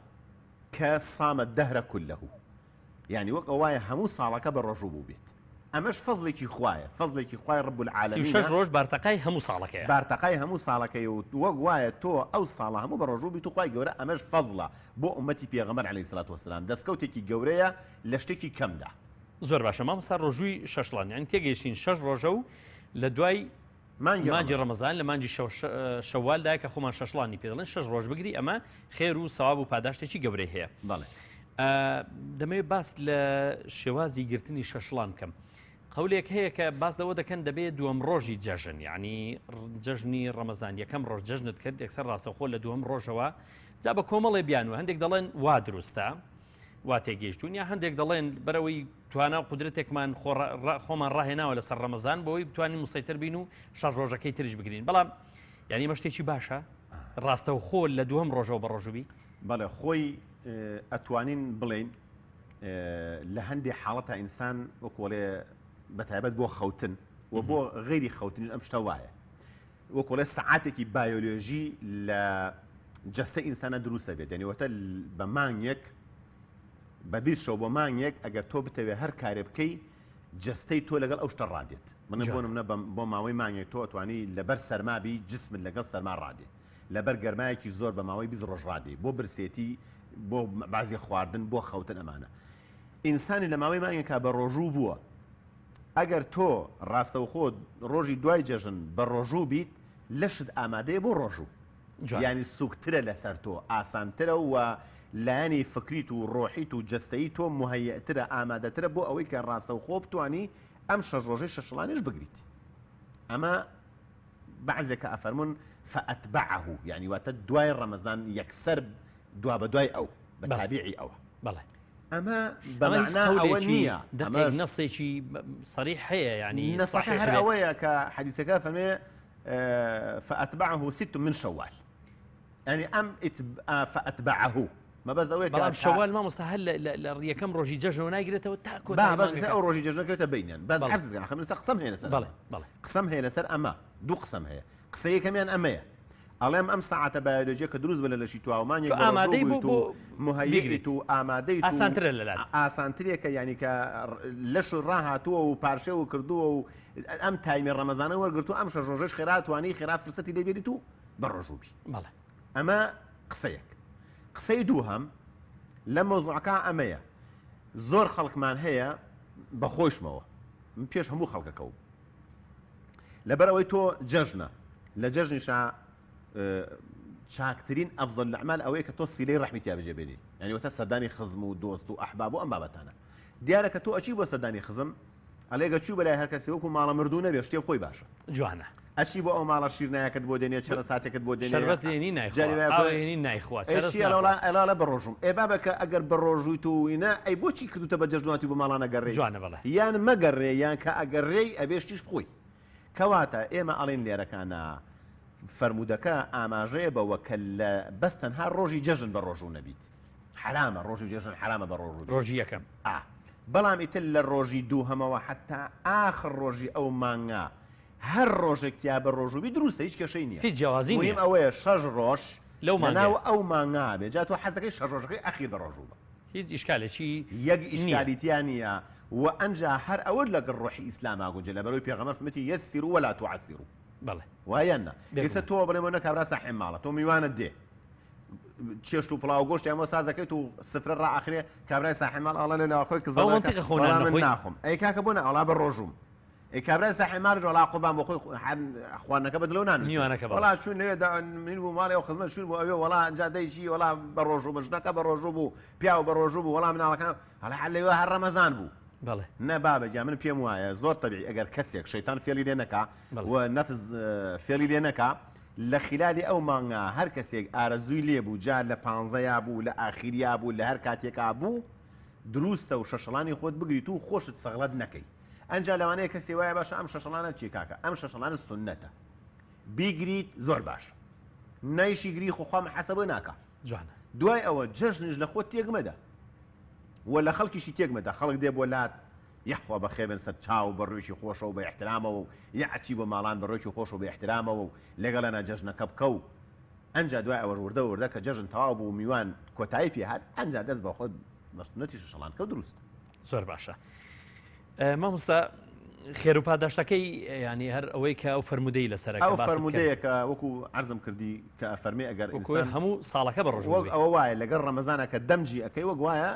کە صام الدهر كله یانی وەک ئەوە وایە هەموو ساڵەکە بە ڕۆژوو بووبێت ئەمەش فەزڵێکی خوایە فەزڵێکی خوای رب 36 العالمینە ڕۆژ بارتەقای هەموو ساڵەکەیە. بارتەقای هەموو ساڵەکەی و وەک وایە تۆ ئەو ساڵە هەموو بە ڕۆژوو بیت و خوای گەورە ئەمەش فەزڵە بۆ ئومەتی پێغەمبەر علیە الصلوة والسلام دەستکەوتێکی گەورەیە لە شتێکی کەمدا. زۆر باشە مامۆستا ڕۆژووی شەشڵان یانی تێگەیشتین شەش ڕۆژە و لە دوای مانگی مانگی ڕەمەزان لە مانگی شەوالدا کە خۆمان شەشڵانی پێ دەڵێن شەش ڕۆژ بگری ئەمە خێر و سەواب و پاداشتێکی گەورەی هەیە. بەڵێ. دەمەوێت باس لە شێوازی گرتنی شەشڵان بکەم. قەولێک هەیە کە باس لەوە دەکەن دەبێت دووەم ڕۆژی جەژن یعنی جەژنی ڕەمەزان یەکەم ڕۆژ جەژنت کرد یەکسەر ڕاستەوخۆ لە دووەم ڕۆژەوە جا بە کۆمەڵێ بیان و هەندێک دەڵێن وا دروستە وا تێگەیشتوون یا هەندێک دەڵێن بەرەوەی توانا و قودرەتێکمان خۆمان ڕاهێناوە لەسەر ڕەمەزان بۆی بتوانین مسەیتر بین و شەش ڕۆژەکەی تریش بگرین بەڵام یعنی ئەمە شتێکی باشە ڕاستەوخۆ لە دووەم ڕۆژەوە بە ڕۆژوبی بەڵێ خۆی ئەتوانین بڵێین لە هەندێ حاڵەتا ئینسان وەکۆڵێ بەتایبەت بۆ خەوتن و بۆ غەیری خەوتنیش ئەم شتە وایە وەکۆڵێ سەعاتێکی بایۆلۆژی لە جەستە ئینسانە دروستە بێت یعنی وەتە بە مانگێک بە 20 شەو بۆ مانگێک ئەگەر تۆ بتەوێت هەر کارێ بکەی جەستەی تۆ لەگەڵ ئەو شتە ڕادێت من بۆ منە بۆ ماوەی مانگێک تۆ ئەتوانی لەبەر سەرمابی جسمت لەگەڵ سەرما ڕادێ لەبەر گەرمایەکی زۆر بە ماوەی 20 ڕۆژ ڕادێ بۆ برسێتی بۆ بازی خواردن بۆ خەوتن ئەمانە ئینسانی لە ماوەی مانگێکا بە ڕۆژوو بووە ئەگەر تۆ ڕاستەوخۆ ڕۆژی دوای جەژن بە ڕۆژوو بیت لەشت ئامادەیە بۆ ڕۆژوو یانی سوکترە لەسەر تۆ ئاسانترە و لایەنی فکریت و ڕۆحیت و جەستەیی تۆ موهەیئترە ئامادەترە بۆ ئەوەی کە ڕاستەوخۆ بتوانی ئەم شەش ڕۆژەی شەشڵانیش بگریت ئەمە بەعزێک کە ئەفەرموون فأتبعه یانی واتە دوای ڕەمەزان یەکسەر دوابەدوای ئەو بە تابیعی ئەوە. بەڵێ. ئەمە بە مەعنا ئەوە نییە دەقێک نەسێکی سەریح هەیە یانی نەسەکە هەر ئەوەیە کە حەدیسەکە فەرمێ فأتبعه ست من شوال یعنی ئەم فأتبعه مەبەست ئەوەیە بەڵام شەوال مامۆستا هەر لە یەکەم ڕۆژی جەژنەوە ناگرێتەوە تا کۆتایی بەس ئەو ڕۆژی جەژنەکەوتە بینیان بەس عەرز دەکەم ئەخە من قسەم هەیە لەسەر بەڵێ بەڵێ قسەم هەیە لەسەر ئەمە دوو قسەم هەیە قسەی یەکەمیان ئەمەیە ئەڵێم ئەم سەعاتە بایۆلۆجیە کە دروست بە لە لەشی تواوە مانگێک تۆ ئامادەی بۆ بۆ بۆ مهەیئیت و ئامادەیت و ئاسانترە لەلات ئاسانترێکە یعنی کە لەش ڕاهاتووە و پارشێو کردووە و ئەم تایمی ڕەمەزانە وەرگرتوو ئەم شەش ڕۆژەش خێرا توانی خێرا فرسەتی لێ بێنیت و بە ڕۆژوو بی بەڵێ ئەمە قسەیەک قسەی دووهەم لە مەوزوعەکە ئەمەیە. زۆر خەڵکمان هەیە بە خۆیشمەوە من پێش هەموو خەڵکەکەوم لەبەر ئەوەی تۆ جەژنە لە جەژنیشا چاکترین ئەفضل الاعمال ئەوەیە کە تۆ سیلەی ڕەحمی تیا بەجێ بێنی یعنی وتە سەردانی خزم و دۆست و ئەحباب و ئەم بابەتانە دیارە کە تۆ ئەچی بۆ سەردانی خزم ئەڵێ گە چوو بەلای هەر کەسێ وەکو ماڵە مردوو نەبێ شتێ خۆی باشە. جوانە. ئەچی بۆ ئەو ماڵە شیرنایەکت بۆ دێنێ چەرەساتێکت بۆ دێنێ شەربەت دێنی نایخوا جاری وایە ئاو کۆ ئێنی نایخوا ئەی چەرەس چی ئەڵێ وەڵا ناخوا. ئەڵێ ئەڵێ بەڕۆژووم ئێ بابە کە ئەگەر بەڕۆژوویت و نا ئەی بۆچی کردووتە بە جەژن و هاتووی بۆ ماڵان ئەگەڕێی جوانە بەڵێ. یان مەگەڕێ یان کە ئەگەڕێی ئەبێ شتیش بخۆی کەواتە ئێمە ئەڵێین لێرەکانا فەرموودەکە ئاماژەیە بەوە کە لە بەس تەنها ڕۆژی جەژن بەڕۆژوو نەبیت حەرامە ڕۆژی جەژن حەرامە بەڕۆژوو بیت. ڕۆژی یەکەم. ئا بەڵام ئیتر لە ڕۆژی دووهەمەوە حەتا ئاخر ڕۆژی ئەو مانگە هەر ڕۆژێک تیا بە ڕۆژوو بی دروستە هیچ کێشەی نییە هیچ جیاوازی موهیم نییە. ئەوەیە شەش ڕۆژ لەو لە مانگەیە. ناو ئەو مانگا بێ جا تۆ حەزەکەی شەش ڕۆژەکەی ئەخیر بە ڕۆژوو بە. هیچ ئیشکالێکی یەک نییە. ئیشکالی تیا نییە وە ئەنجا هەر ئەوە لەگەڵ ڕۆحی ئیسلاما گونجێ لەبەرئەوەی پێغەمبەر فەرموویەتی یسروا ولا تعسروا بەڵێ. وایە یان نا ئێستا بێگومان. تۆ بڵێ بۆ نە کابرا ساحێب ماڵە تۆ میوانت دێ چێشت و پڵاو و گۆشتیان بۆ سازەکەیت و سفرە ڕائەخرێ کابرای ساحێب ماڵ ئەڵێ لە ناوخۆی ئەوە کزەڵەکە مەنتیقە خۆ وەڵا نان من نەخۆی. ناخۆم ئەی کاکە بۆ نا ئەڵا بە ڕۆژووم ئەی کابرای ساحێب ماڵیش وەڵا قوربان بۆ خۆی هەر خواردنەکە بە دڵەوە نانووسێ میوانەکە بەڵێ. وەڵا چوون لەوێ دا من بوو ماڵی ئەو خزمە چوون بۆ ئەوێ وەڵا ئەنجا دەی چی وەڵا بە ڕۆژوو بوو ژنەکە بە ڕۆژوو بوو پیاو بە ڕۆژوو بوو وەڵا مناڵەکان ئەڵێ هەر لەوێ هەر ڕەمەزان بوو بەڵێ. نا بابە گیان من پێم وایە زۆر تەبیعی ئەگەر کەسێک شەیتان فێڵی لێ نەکا بەڵێ. و نەفس فێڵی لێ نەکا لە خیلالی ئەو مانگە هەر کەسێک ئارەزووی لێ بوو جا لە پانزەیا بوو لە ئاخیریا بوو لە هەر کاتێکا بوو دروستە و شەشەڵانی خۆت بگریت و خۆشت سەغڵەت نەکەی ئەنجا لەوانەیە کەسێ وایە باشە ئەم شەشەڵانە چیە کاکە ئەم شەشەڵانە سوننەتە بیگریت زۆر باشە نایشی گری خۆ خوا محاسەبە ناکا جوانە. دوای ئەوە جەژنیش لە خۆت تێک مەدە و لە خەڵکیشی تێک مەدە خەڵک دێ بۆ لات یەخوا بەخێر بێن سەر چاو بە ڕووێکی خۆشەوە بە ئیحترامەوە و یە ئەچی بۆ ماڵان بە ڕووێکی خۆش و بە ئیحترامەوە و لەگەڵیانا جەژنەکە بکە و ئەنجا دوای ئەوەش وردە وردە کە جەژن تەواو بوو و میوان کۆتایی پێ هات ئەنجا دەست بە خۆت بە سوننەتی شەشەڵان کە و دروستە. زۆر باشە مامۆستا خێر و پاداشتەکەی ینی هەر ئەوەی کە ئەو فەرمودەی لەسەر ئەو فەرمودەیە کە وەکو عەرزم کردی کە ئەفەرمێ ئەگەر ئینسان هەموو ساڵەکە بە ڕۆژوو وەک ئەوە وایە لەگەڵ ڕەمەزانە کە دەمجی ئەەکەی وەک وایە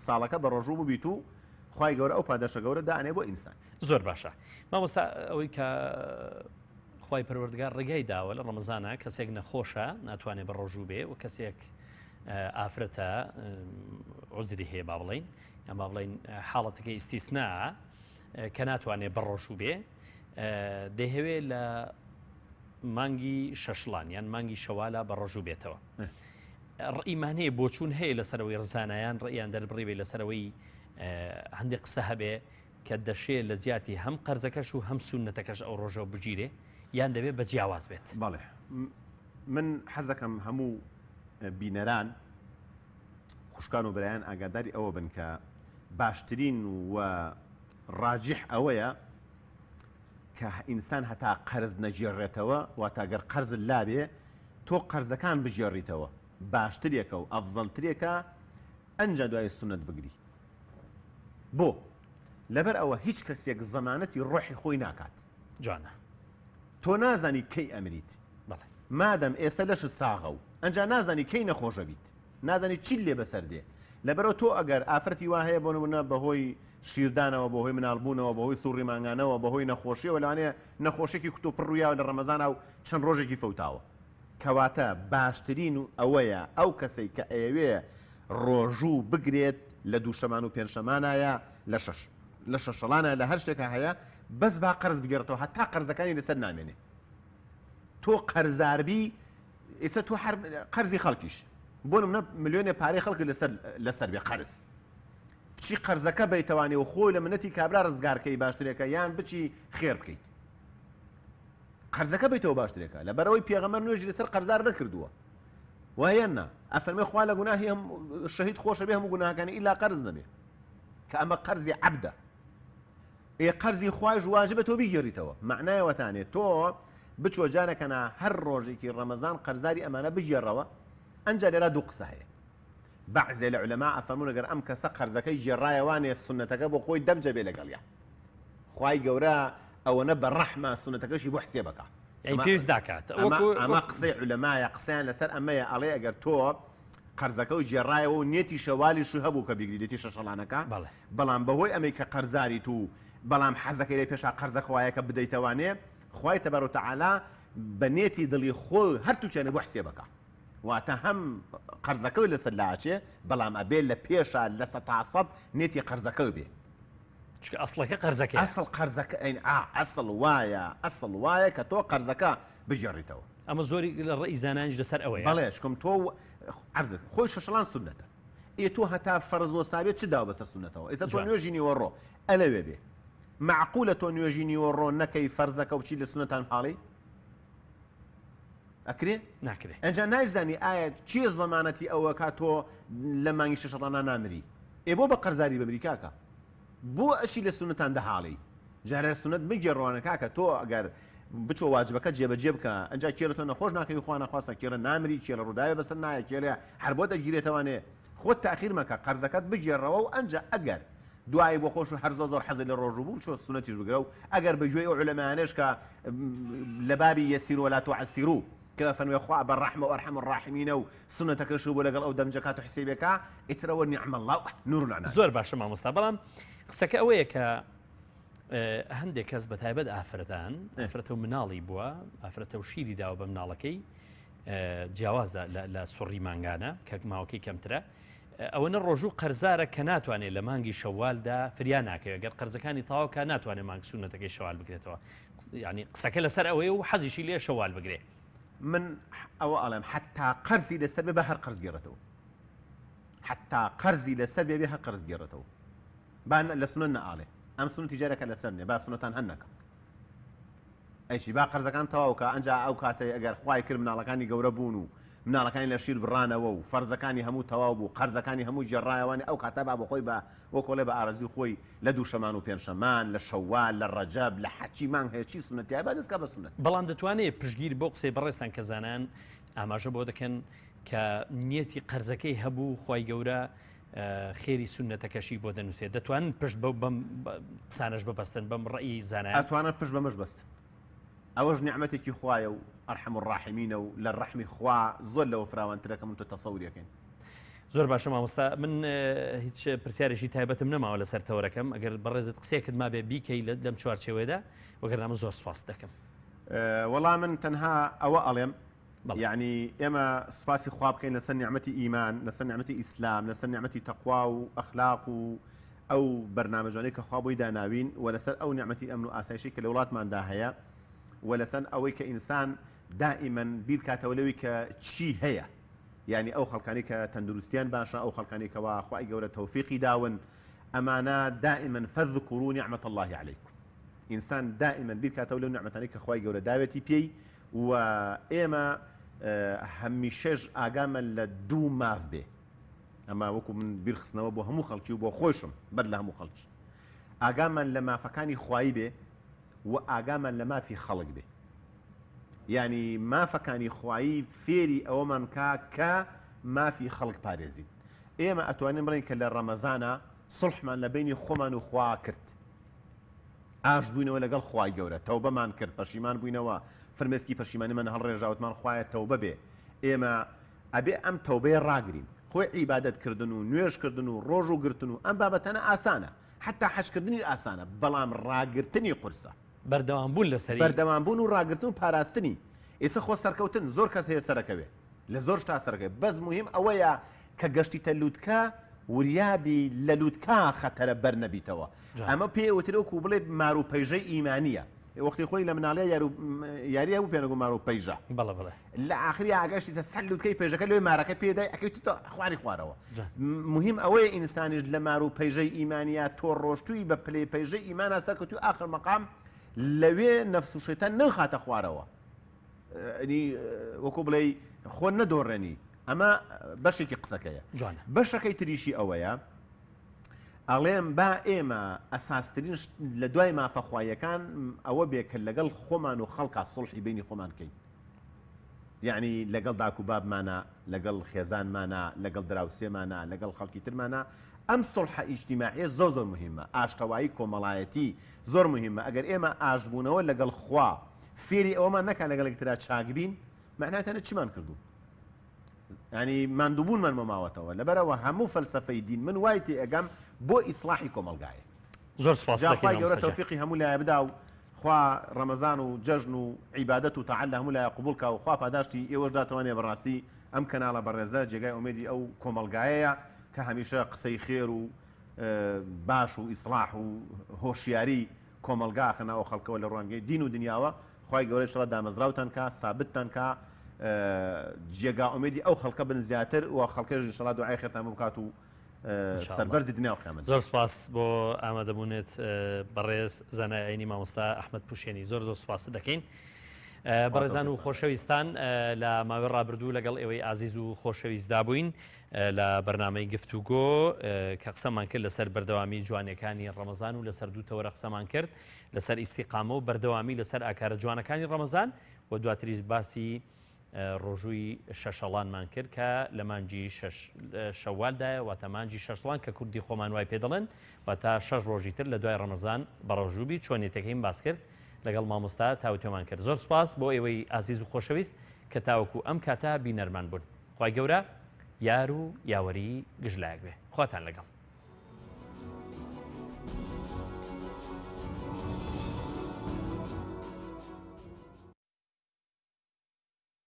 ساڵەکە بە ڕۆژوو ببیت و خوای گەورە ئەو پاداشە گەورە دانێ بۆ ئینسان. زۆر باشە مامۆستا ئەوەی کە خوای پەروەردگار ڕێگای داوە لە ڕەمەزانە کەسێک نەخۆشە ناتوانێت بە ڕۆژوو بێ و کەسێک ئافرەتە عزری هەیە با بڵین یان با بڵین حاڵەتەکە ئیستیسنا کە ناتوانێت بە ڕۆژوو بێ دەیهەوێ لە مانگی شەشڵان یان مانگی شەوالە بە ڕۆژوو بێتەوە. ڕئیمان هەیە بۆچوون هەیە لەسەرەوەی ڕزانایان ڕێیان دەربڕی بێ لەسەرەوەی هەندێک قسە هەبێ کە دەشێ لە جیاتی هەم قەرزەکەش و هەم سوننەتەکەش ئەو ڕۆژە بگیرێ یان دەبێ بە جیاواز بێت؟ بەڵێ من حەزەکەم هەموو بینەران خوشکان و برایان ئاگاداری ئەوە بن کە باشترین و ڕاجیح ئەوەیە کە ئینسان هەتا قەرز نەگێڕێتەوە واتە گەر قەرزت لابێ تۆ قەرزەکان بگێڕیتەوە باشترێکە و ئەفزەلترێکە ئەنجا دوای سوننەت بگری بۆ؟ لەبەر ئەوە هیچ کەسێک زەمانەتی ڕۆحی خۆی ناکات. جوانە. تۆ نازانی کەی ئەمریت. بەڵێ. مادەم ئێستە لەشت ساغە و ئەنجا نازانی کەی نەخۆش ئەبیت. نازانی چیت لێ بەسەر دێ. لەبەرئەوە تۆ ئەگەر ئافرەتی وا هەیە بۆ نمونە بەهۆی شیردانەوە، بەهۆی مناڵبوونەوە، بەهۆی سوڕی مانگانەوە، بەهۆی نەخۆشیەوە لەوانەیە نەخۆشیەکی کوتوپڕ ڕوویاوە لە ڕەمەزانا و چەند ڕۆژێکی فەوتاوە. کەواتە باشترین و ئەوەیە ئەو کەسەی کە ئەیەوێ ڕۆژوو بگرێت لە دووشەمان و پێنجشەمانایە لە شەش لە شەشەڵانە لە هەر شتێکا هەیە بەس با قەرز بگێڕێتەوە هەتا قەرزەکانی لەسەر نامێنێ تۆ قەرزاربی ئێستا تۆ هەر قەرزی خەڵکیش بۆ نمونە ملیۆنێ پارەی خەڵکی لەسەر لەسەر بێ قەرز بچی قەرزەکە بیتەوانێ و خۆی لە منەتی کابرا ڕزگارکەی باشترێکە یان بچی خێر بکەیت قەرزەکە بیتەوە باشترێکە لەبەرئەوەی پێغەمبەر نوێژی لەسەر قەرزار نەکردووە وایە نا ئەفەرمێ خوا لە گوناهی هەم شەهید خۆشە بێ هەموو گوناهەکانی ئیلا قەرز نەبێ کە ئەمە قەرزی عەبدە ئێ قەرزی خوایش واجبە تۆ بیگێڕیتەوە معنای وەتانێ تۆ بچۆ جارەکەنا هەر ڕۆژێکی ڕەمەزان قەرزاری ئەمانە بگێڕەوە ئەنجا لێرا دوو قسە هەیە بەعزێ لە عولەما ئەفەرموون گەر ئەم کەسە قەرزەکەی گێڕایەوانێ سوننەتەکە بۆ خۆی دەمجە بێ لەگەڵیا خوای گەورە ئەوەنە بە ڕەحمە سوننەتەکەشی بۆ حسێب ئەکا. یانی پێویست ناکات ئەمە ئەمە قسەی عولەمایە قسەیان لەسەر ئەمەیە ئەڵێ ئەگەر تۆ قەرزەکەو گێڕایەوە و نێتی شەوالیشی هەبوو کە بیگری لێتی شەشەڵانەکە بەڵێ. بەڵام بەهۆی ئەمەی کە قەرزاریت و بەڵام حەزەکەی لە پێشا قەرزە خوایەکە بدەیتەوانێ خوای تبارک و تعالی بە نێتی دڵی خۆی هەرتووکیانی بۆ حسێبەکا واتە هەم قەرزەکەی لەسەر لاچێ بەڵام ئەبێ لە پێشا لە سەتا سەد نێتی قەرزەکەی بێ. چونکە ئەسڵەکە قەرزەکەیە. ئەسڵ قەرزەکە ئەین ئا ئەسڵ وایە ئەسڵ وایە کە تۆ قەرزەکە بگێڕیتەوە. ئەمە زۆری لە ڕەئی زانایانیش لەسەر ئەوەیە. بەڵێ چکم تۆ عەرزت خۆی شەشەڵان سوننەتە ئێ تۆ هەتا فەرز وەستابێ چ داوە بەسەر سوننەتەوە ئێستا تۆ نوێژی نیوەڕۆ ئەلەوێ بێ مەعقولە تۆ نوێژی نیوەڕۆ نەکەی فەرزەکە و بچی لە سوننەتان حاڵی ئەکرێ؟ ناکرێ. ئەنجا نایشزانی ئایا کێ زەمانەتی ئەوەکا تۆ لە مانگی شەشەڕانا نامری؟ ئێ بۆ بە قەرزاری بمری کاکە؟ بۆ ئەشی لە سوننەتان دەهاڵی؟ جارێ سوننەت بگێڕوانە کاکە تۆ ئەگەر بچۆ واجبەکەت جێبەجێ بکە ئەنجا کێ لە تۆ نەخۆش ناکەوی خوا نەخواستە کێ لە نامری کێ لە ڕووداوێ بەسەر نایە کێ لە هەر بۆت ئەگیرێتەوانێ خۆت تاخیر مەکە قەرزەکەت بگێڕەوە و ئەنجا ئەگەر دوایی بۆ خۆش هەر زۆر زۆر حەزت لە ڕۆژوو بوو بچۆ سوننەتیش بگرە و ئەگەر بە گوێی ئەو عولەمایانەش کە لە بابی یەسیرو ولا تعسرو کە فەرمووی خوا بە ڕەحمە و ئەرحەم الراحمینە و سوننەتەکەشی بۆ لەگەڵ ئەو دەمجەکات و حسێبێکا ئیتر ئەوە نعم اللە و نور العنان. زۆر باشە مامۆستا بەڵام قسەکە ئەوەیە کە هەندێک کەس بە تایبەت ئافرەتان ئافرەتە و مناڵی بووە ئافرەتە و شیری داوە بە مناڵەکەی جیاوازە لە سوڕی مانگانە کە ماوەکەی کەمترە ئەوەنە ڕۆژوو قەرزارە کە ناتوانێت لە مانگی شەوالدا فریا ناکەوێت گەر قەرزەکانی تەواو کا ناتوانێت مانگ سونەتەکەی شەوال بگرێتەوە یعنی قسەکە لەسەر ئەوەیە و حەزیشی لێ شەوال بگرێ. من ئەوە ئەڵێم حەتا قەرزی لەسەر بێ بە هەر قەرز گێڕێتەوە حەتا قەرزی لەسەر بێ بێ هەر قەرز گێڕێتەوە با لە سونەت نەئاڵێ ئەم سونەتی جارێکە لەسەر نێ با سونەتان هەر نەکا ئەیچی با قەرزەکان تەواو کا ئەنجا ئەو کاتەی ئەگەر خوای کرد مناڵەکانی گەورە بوون و مناڵەکانی لە شیر بڕانەوە و فەرزەکانی هەموو تەواو بوو قەرزەکانی هەموو گێڕایەوانی ئەو کاتە با بۆ خۆی بە وەکۆڵێ بە ئارەزوی خۆی لە دووشەمان و پێنجشەمان لە شەوال لە ڕەجەب لە حەچی مانگ هەیە چی سوننەت تیایە با دەست کا بە سوننەت. بەڵام دەتوانێ پشتگیر بۆ قسەی بەڕێزتان کە زانایان ئاماژە بۆ دەکەن کە نیەتی قەرزەکەی هەبوو خوای گەورە خێری سوننەتەکەشی بۆ دەنووسێت دەتوانن پشت بەو بەم قسانەش ببەستن بەم ڕەئی زانایان؟ ئەتوانن پشت بەمەش بەستن ئەوەش نیعمەتێکی خوایە و ئەرحەم الراحمینە و لە ڕەحمی خوا زۆر لەوە فراوانترە کە من تۆ تەسەوری ئەکەین. زۆر باشە مامۆستا من هیچ پرسیارێکی تایبەتم نەماوە لەسەر تەوەرەکەم ئەگەر بەڕێزت قسەیەکت مابێ بیکەی لەم چوارچێوەیەدا وەگەرنا من زۆر سوپاست دەکەم. وەڵا من تەنها ئەوە ئەڵێم یەعنی ئێمە سوپاسی خوا بکەین لەسەر نیعمەتی ئیمان، لەسەر نیعمەتی ئیسلام، لەسەر نیعمەتی تەقوا و ئەخلاق و ئەو بەرنامە جوانەی کە خوا بۆی داناوین و لەسەر ئەو نیعمەتی ئەمن و ئاسایشەی کە لە وڵاتماندا هەیە و لەسەر ئەوەی کە ئینسان دائیمەن بیرکاتەوە لەوی کە چی هەیە یعنی ئەو خەڵکانی کە تەندروستیان باشە ئەو خەڵکانی کەوا خوای گەورە تەوفیقی داون ئەمانە دائیمەن فاذکروا نعمة الله علیکم ئینسان دائیمەن بیرکاتەوە لەو نیعمەتانەی کە خوای گەورە داوێتی پێی و ئێمە هەمیشەش ئاگامان لە دوو ماف بێ ئەمە وەکو من بیرخستنەوە بۆ هەموو خەڵکی و بۆ خۆشم بەر لە هەموو خەڵکی ئاگامان لە مافەکانی خوایی بێ و ئاگامان لە مافی خەڵک بێ یعنی مافەکانی خوایی فێری ئەوەمان کا کە مافی خەڵک پارێزین ئێمە ئەتوانین بڵێین کە لە ڕەمەزانە سڵحمان لە بینی خۆمان و خوا کرد ئاشت بووینەوە لەگەڵ خوای گەورە تەوبەمان کرد پەشیمان بووینەوە فرمێسکی پەشیمانیمان هەڵڕێژا وتمان خوایە تەوبە بێ ئێمە ئەبێ ئەم تەوبەیە ڕاگرین خۆی عیبادەت کردن و نوێژ کردن و ڕۆژوو گرتن و ئەم بابەتانە ئاسانە حەتا حەج کردنیش ئاسانە بەڵام ڕاگرتنی قورسە. بەردەوام بوون لەسەری. بەردەوام بوون و ڕاگرتن و پاراستنی ئێستا خۆ سەرکەوتن زۆر کەس هەیە سەرەکەوێ لە زۆر شتا سەرەکەوێ بەس موهیم ئەوەیە کە گەشتیتە لوتکە وریابی لە لوتکە خەتەرە بەر نەبیتەوە ئەمە پێ وترێ وەکو بڵێ مار و پەیژەی ئیمانیە وەختی خۆی لە مناڵیا یار و یاری هەبوو پێنەگو مار و پەیژە بەڵێ بەڵێ لە ئاخری ئاگەشتیتە سەر لوتکەی پەیژەکە لێ مارەکە پێدای ئەکەویتە خواری خوارەوە مهم ئەوەیە ئینسانیش لە مار و پەیژەی ئیمانیا تۆ ڕۆشتووی بە پلەی پەیژەی ئیمانا سەرکەوتووی ئاخر مەقام لەوێ نەفس و شەیتان نەخاتە خوارەوە ینی وەکو بڵێی خۆ نەدۆڕێنی ئەمە بەشێکی قسەکەیە بەشەکەی تریشی ئەوەیە ئەڵێم با ئێمە ئەساسترین لە دوای مافە خواییەکان ئەوە بێ کە لەگەڵ خۆمان و خەڵکا سوڵحی بینی خۆمان کەین یعنی لەگەڵ داک و بابمانە لەگەڵ خێزانمانە لەگەڵ دراوسێمانە لەگەڵ خەڵکی ترمانە ئەم سوڵحە ئیجتیماعیە زۆر زۆر مهمە ئاشتەوایی کۆمەڵایەتی زۆر مهمە ئەگەر ئێمە ئاشتبوونەوە لەگەڵ خوا فێری ئەوەمان نەکا لەگەڵ یەکترا چاک بین مەعنای تەنە چیمان کردوون؟ یانی ماندووبوونمان بۆ ماوەتەوە لەبەرئەوە هەموو فەلسەفەی دین من وای تێئەگەم بۆ ئیسڵاحی کۆمەڵگایە. زۆر سوپاست جا دەکەین خوای گەورە مامۆستا گیان. تەوفیقی هەموو لایە بدا و خوا ڕەمەزان و جەژن و عیبادەت و تاعەت لە هەموو لایە قبوڵ کا و خوا پاداشتی ئێوەش داتەوانێ بەڕاستی ئەم کەناڵە بەڕێزە جێگای ئومێدی ئەو کۆمەڵگایەیە کە هەمیشە قسەی خێر و باش و ئیسڵاح و هۆشیاری کۆمەڵگا ئەخەنە ئەو خەڵکەوە لە ڕوانگەی دین و دنیاوە خوای گەورە ئیشەڵا دامەزراوتان کا سابتتان کا جێگا ئومێدی ئەو خەڵکە بن زیاتر و خەڵکەش ئینشەڵا دوعای خێرتان بۆ بکات و سەربەرزی دنیا و قیامەت زۆر سپاس بۆ ئامادەبوونت بەڕێز زانای ئاینی مامۆستا ئەحمەد پوشێنی زۆر زۆر سپاست دەکەین. بەڕێزان و خۆشەویستان لە ماوەی ڕابردوو لەگەڵ ئێوەی ئازیز و خۆشەویستدا بووین لە بەرنامەی گفتوگۆ کە قسەمان کرد لەسەر بەردەوامی جوانیەکانی ڕەمەزان و لەسەر دوو تەوەرە قسەمان کرد لەسەر ئیستیقامە و بەردەوامی لەسەر ئاکارە جوانەکانی ڕەمەزان و دواتریش باسی ڕۆژووی شەشەڵانمان کرد کە لە مانگی شەش شەوالدایە واتە مانگی شەشڵان کە کوردی خۆمان وای پێ دەڵێن واتە شەش ڕۆژی تر لە دوای ڕەمەزان بە ڕۆژووبی چۆنیەتەکەیم باس کرد لەگەڵ مامۆستا تاوتوێمان کرد زۆر سوپاس بۆ ئێوەی ئازیز و خۆشەویست کە تاوەکو ئەم کاتە بینەرمان بوون خوای گەورە یار و یاوەری گشت لایەک بێ خواتان لەگەڵ.